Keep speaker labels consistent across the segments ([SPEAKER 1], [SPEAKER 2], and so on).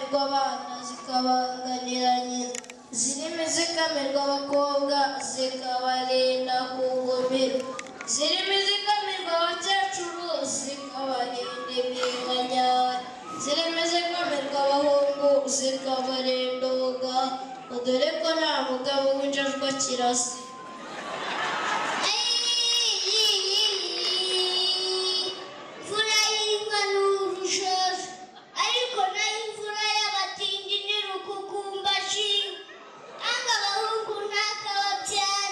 [SPEAKER 1] Izikamirwa abana zikabanganira nyina, zirimo izikamirwa abakobwa zikabarinda kugumira, zirimo izikamirwa abakecuru zikabarinda iminkanyari, zirimo izikamirwa abahungu zikabarinda ubugabo, dore ko nta mugabo w'injajwa kirazira.
[SPEAKER 2] Imvura y'inka ni urushaje, ariko nayo imvura y'abatindi ni rukukumbashinga. Anga abahungu ntakababyare,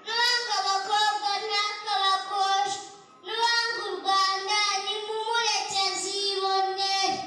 [SPEAKER 2] n'uwanga abakobwa ntakabakoshe, n'uwanga u Rwanda nimumureke azibonere.